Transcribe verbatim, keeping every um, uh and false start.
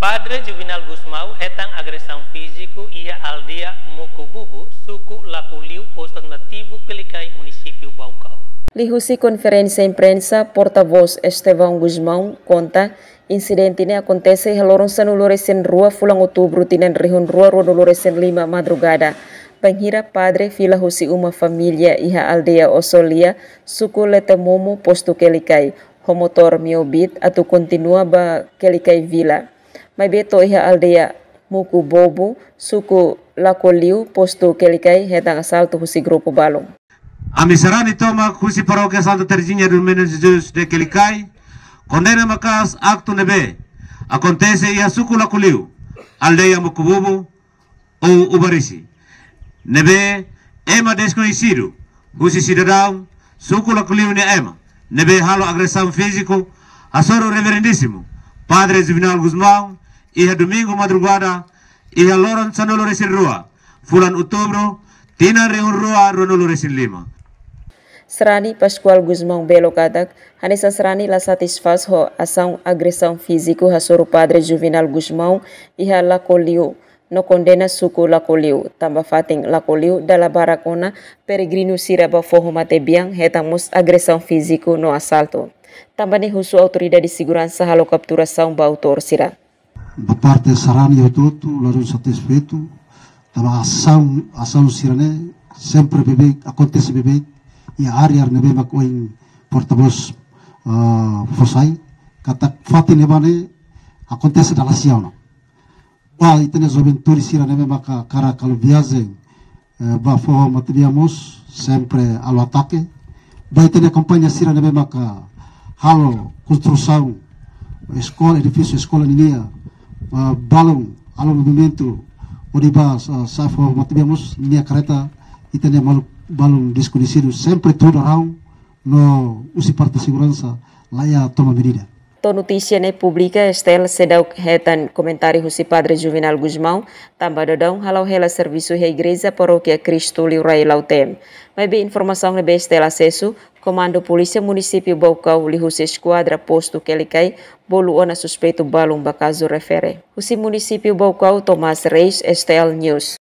Padre Juvenal Gusmão hetan agresaun fíziku iha aldeia Mokububu, suku Lakoliu, postu administrativu Quelicai, munisípiu Baucau. Liuhusi konferénsia imprensa, portavós Estevão Gusmão konta, insidente ne'e akontese iha loron sanulu-resin-rua fulan Outubru tinan rihun rua ruanulu-resin-lima madrugada, bainhira padre fila husi uma família iha aldeia Osolia, suku Letemomo, postu Quelicai, ho motór Miobit atu kontinua ba Quelicai vila. Maibé to'o iha aldeia Mokububu, suku Lakoliu, postu Quelicai, hetan asaltu husi grupu balun. Ami sarani tomak husi parókia Santa Terezinha do Menino Jesus de Quelicai kondena maka'as aktu ne'ebé akontese iha suku Lakoliu, aldeia Mokububu, ou Ubarisi, ne'ebé ema deskoñesidu husi sidadaun suku Lakoliu nia ema ne'ebé halo agresaun fíziku hasoru Reverendísimu Padre Juvenal Gusmão iha domingu madrugada, iha loron sanulu-resin-rua fulan Outubru tinan rihun rua ruanulu-resin-lima. Sarani Pascoal Gusmão Belo katak, hanesan sarani la satisfás ho asaun agresaun fíziku hasoru Padre Juvenal Gusmão iha Lakoliu, no kondena suku Lakoliu, tanba fatin Lakoliu dala barak ona peregrinu sira ba foho matebian hetan mós agresaun fíziku no asaltu. Tanba ne'e husu autoridade seguransa halo kapturasaun ba autór sira. Ba parte sarani hotu-hotu, la dun satisfeitu, tanba asaun, asaun sira-ne'e sempre beibeik, akontese beibeik iha área ne'ebé mak ohin portavós, ah, fó sai, katak fatin ne'ebá ne'e akontese dala sia ona. Ba ita-nia juventude sira ne'ebé maka hakarak halo viajen, eh, ba foho matebian mós sempre halo atake. Ba ita-nia kompañia sira ne'ebé maka halo konstrusaun eskola, edifísiu eskola ninia, ah, balun halo movimentu hodi ba sa, sa'e foho matebian mós ninia karreta, ita-nia maluk balun deskoñesidu sempre tuur dadaun no husi parte seguransa la iha toma medida. To'o notísia ne'e publika, S T L seidauk hetan komentáriu husi Padre Juvenal Gusmão, tanba daudaun hala'o hela servisu iha igreja parókia Cristo Liurai Lautém. Maibé informasaun ne'ebé S T L asesu, Komandu Polísia Munisípiu Baucau liuhusi eskuadra postu Quelicai bolu ona suspeitu balun ba kazu refere. Husi munisípiu Baucau, Tomás Reis, S T L News.